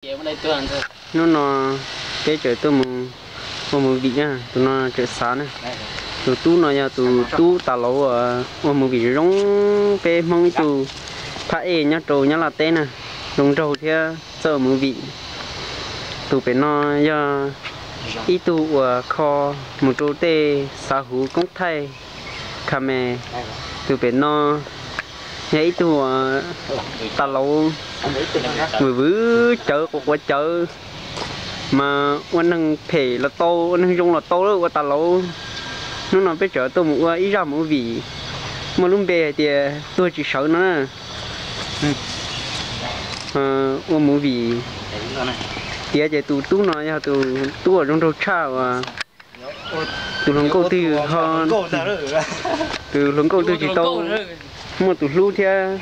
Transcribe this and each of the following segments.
Hnub no peb tseem tuaj mus ua movie na, tus no tseem xav na. Tus tub no yog tus tub tas lauv uas ua movie zoo zoo, peb Hmoob ib tug phab ej nyob rau Nyab Laj teb na, zoo nraug thiab txawj ua movie. Tus pem no yog ib tug uas kho mus rau tej xav huv koob thaij kha me. Tus pem no yog ib tug uas tas lauv vwm vwm cawv quav quav cawv, mas ua neeg phem los tau, ua neeg zoo los tau, ua tas lauv. Hnub no peb tseem tuaj mus ua ib zaj movie muaj lub npe hais tias Tuag Tsis Sawv no na. Ua movie tiav ces tus tub no yog tus tub uas zoo nraug tshaj uas tus hluas nkauj twg ho, tus hluas nkauj twg tsis tau muaj tus hlub thiab,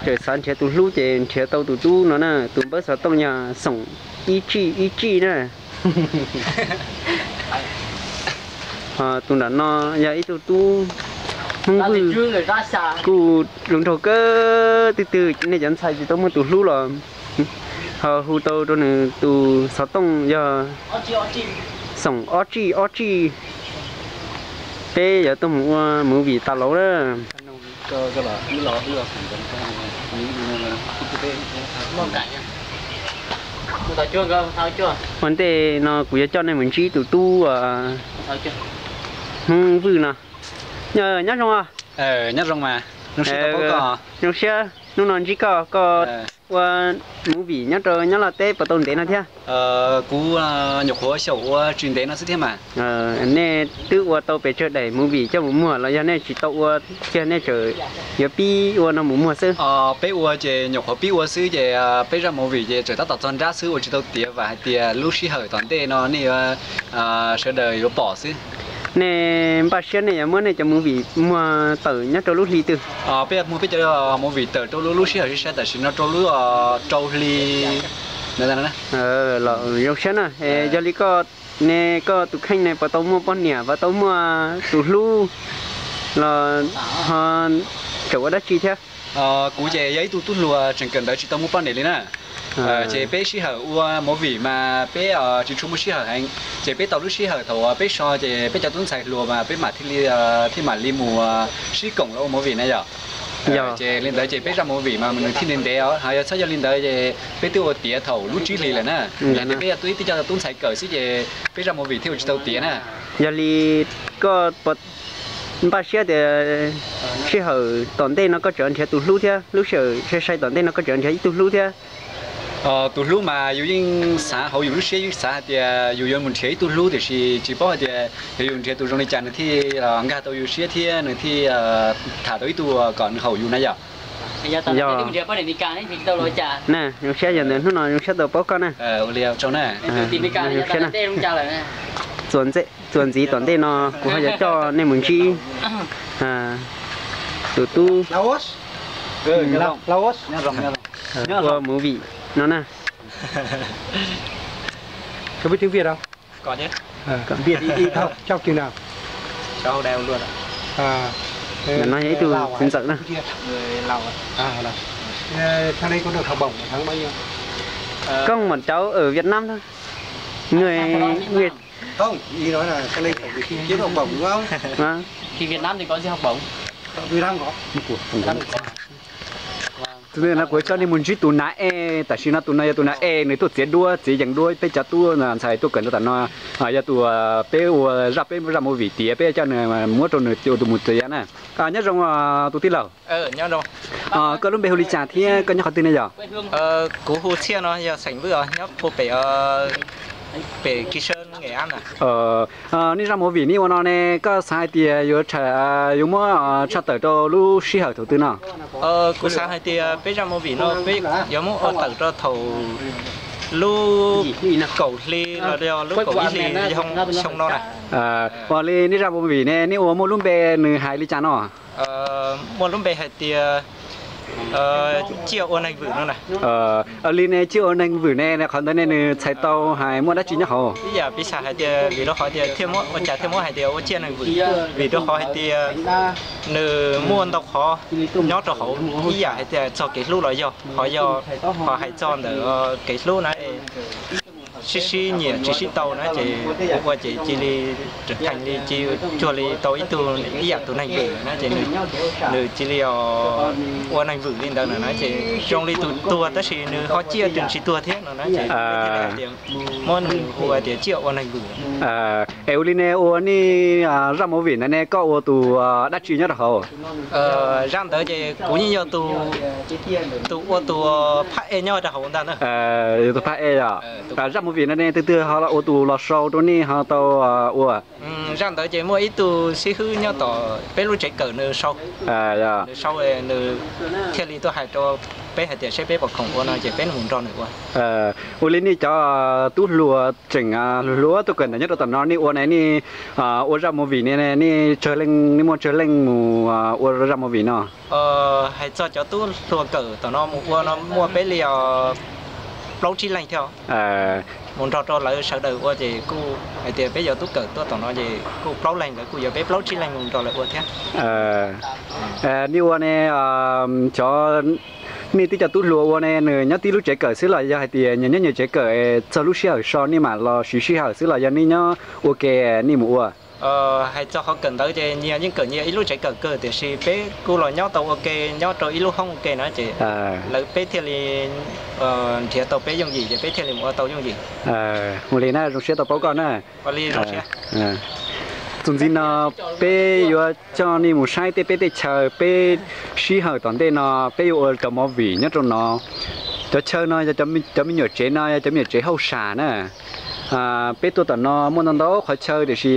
tseem xav nrhiav tus hlub ces nrhiav tau tus tub no na, tus npawb xov tooj yog Xoom ib tsij ib tsij na. Ho tus nram no yog ib tug tub Hmoob Vwj, kuj zoo nraug kawg, twg twg nej cov ntxhais tsis tau muaj tus hlub los ho hu tau rau nws, tus xov tooj yog Xoom ob tsij ob tsij. Peb yuav tuaj mus ua movie tas lauv na. Ua ntej no kuv yuav coj nej mus ntsib tus tub Hmoob Vwj no. Nyob zoo os. Nyob zoo mas, zoo siab, zoo siab hnub no ntsib koj, koj ua movie nyob rau Nyab Laj teb puas tau ntev no thiab? Kuv nyuam qhuav xyaum ua tsis ntev no xwb thiab mas. Nej twb ua tau pes tsawg daim movie coj mus muag los yog nej tsis tau ua kiag, nej tseem yuav pib ua no mus muag xwb? Peb ua ces nyuam qhuav pib ua xwb ces peb zaj movie ces tseem tab tom txog nrab xwb, ua tsis tau tiav, vam hais tias lub sij hawm tom ntej no nej yuav, sawv daws yuav pom xwb. Nej npaj siab nej yuav muab nej cov movie muag tawm nyob rau lub hli twg? Peb yuav muag peb cov movie tawm rau lub, lub sij hawm sai sai tam sim no rau lub rau hli. Los zoo siab na. Yog li koj ne, koj tus kheej ne puas tau muaj poj niam, puas tau muaj tus hlub los ho tseem ua dab tsi thiab? Kuv ces yog ib tug tub hluas tseem kawm ntawv tsis tau muaj poj niam li na. Ces peb sij hawm ua movie mas peb tsis tshua muaj sij hawm heev, ces peb tau lub sij hawm thaum peb so ces peb cov tub ntxhais hluas mas peb mam thiaj li, thiaj mam li mus sib koom los ua movie na yom. Ces li ntawd ces peb zaj movie mas nws thiaj li ntev os, ho yog txhob yog li ntawd ces peb twb ua tiav thaum lub tsib hlis lawm na. Yog tias peb yog tib co tub ntxhais kawm xwb ces peb zaj movie thiaj ua tsis tau tiav na. Yog li koj npaj siab tias sij hawm tom ntej no koj tseem nrhiav tus hlub thiab, lub sij hawm sai sai tom ntej no koj tseem nrhiav ib tug hlub thiab? Tus hlub mas yus yeej xav hauv yus lub siab, yeej xav hais tias yus yuav mus nrhiav ib tug hlub, tiam sis tsis paub hais tias yog yus nrhiav tus zoo li cas nws thiaj nkag tau yus siab thiab nws thiaj tham tau ib tug kom nws haum yus na yom. Zoo siab yog ntawm hnub no zoo siab tau paub koj na. Zoo siab na. Txuas ntxiv tom ntej no kuv ho yuav coj nej mus ntsib tus tub ua movie no na. Ntawm no yog ib tug txiv ntxawm na. Koj mam cov ở Việt Nam thôi. Người, người Tus no kuv coj nej mus ntsib tus nav ej, tam sim no tus no yog tus nav ej, nws tuaj txiav duab txiav yees duab peb cov tub ntxhais tuaj kawm ntawv tam no, yog tus peb ua zaj, peb zaj movie tiav peb coj nws muab rau nws ua tus mus txiav na. Nyob zoo tus tij laug, koj lub npe hu li cas thiab koj nyob qhov twg ne yom? Kuv hu Txhiaj no, yog xeem Vwj os, nyob puag pem, pem Kim Sơn Nghệ An na. Nej zaj movie nej ua no ne, koj xav hais tias yuav, yuav muab tshaj tawm rau lub sij hawm thaum twg no? Kuv xav hais tias peb zaj movie no peb yuav muab ua tawm rau thaum lub kaum hli los yog lub kaum ib hli xyoo no na. Ua li nej zaj movie ne nej ua muaj lub npe nws hais li cas no? Muaj lub npe hais tias Tsiaj ua neeg vwm no na. Li ne tsiaj ua neeg vwm ne, qhov ntawd ne nws txhais tau hais muaj dab tsi nyob hauv? Ib yam piv xam hais tias vim rau qhov tias thiaj muab ua cas thiaj muab hais tias ua tsiaj neeg vwm, vim rau qhov hais tias nws muaj ntau qhov nyob rau hauv, ib yam hais tias txog kev hlub los yog, qhov yog, qhov hais txog ntawm kev hlub na, sib sib nyiam tsis sib tau na ces ua ces cia li, theem li cia cuag li tau ib tug ib yam tus neeg vwm na ces nws cia li ua neeg vwm li ntawd no na ces zoo li tus tuag tab sis nws ho ciaj tsis tuag thiab no na ces thiaj li hais tias muab nws hu tias tsiaj ua neeg vwm. Es ua li ne ua nej zaj movie ntawd ne koj ua tus dab tsi nyob rau hauv? Zaj ntawd ces kuv yeej yog tus ua tus phab ej nyob rau hauv ntag na. Yog tus phab ej os. Zaj movie ntawd ne tus twg ho ua tus los sau rau nej ho tau ua? Zaj ntawd ces muaj ib tug xib hwb nyob tom peb lub tsev kawm nws sau, nws sau nws thiaj li tuaj hais rau peb hais tias seb peb puas khoom ua no ces peb mus nrog nws ua. Ua li nej cov tub hluas tseem hluas hluas tuaj kawm ntawv nyob rau tom no nej ua ne nej ua zaj movie ne nej tsawg leej, nej muaj tsawg leej mus ua zaj movie no? Hais txog cov tub hluas kawm tom no mus ua no muaj peb li plaub tsib leej thiab. Mus nrog rau lawv sawv daws ua ces kuj hais tias peb cov tub kawm tuaj tom no ces kuj plaub leeg, lawv kuj yuav peb plaub tsib leeg mus nrog lawv ua thiab. Nej ua ne, cov nej tib co tub hluas ua ne nws nyob tib lub tsev kawm xwb los yog hais tias nyias nyob nyias tsev kawm txog lub sij hawm so nej mam los siv sij hawm xwb los yog nej nyob ua ke nej mus ua? Hais txog qhov kawm ntawv ces nyias yeej kawm nyias ib lub tsev kawm kawg tiam sis peb kuj los nyob tau ua ke nyob rau ib lub hoob ua ke na ces lawv peb thiaj li nrhiav tau peb yooj yim ces peb thiaj li mus ua tau yooj yim. Ua li na zoo siab tau paub koj na. Txuas ntxiv no peb yuav coj nej mus saib tej peb tej chaw peb sij hawm tom ntej no peb yuav ua cov movie nyob rau no. Cov chaw no yog cov me nyuam tsev no yog cov me nyuam tsev hauj sam na. Peb tuaj tom no muaj ntau ntau qhov chaw tiam sis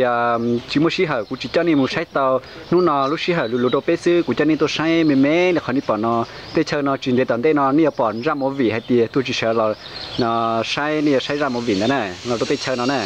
tsis muaj sij hawm kuv tsis coj nej mus saib tau. Hnub no lub sij hawm luv luv rau peb xwb kuv coj nej tuaj saib me me li qhov nej pom no. Tej chaw no tsis ntev tom ntej no nej yuav pom zaj movie hais tias tuag tsis sawv los no saib, nej yuav saib zaj movie ntawd na los rau tej chaw no na.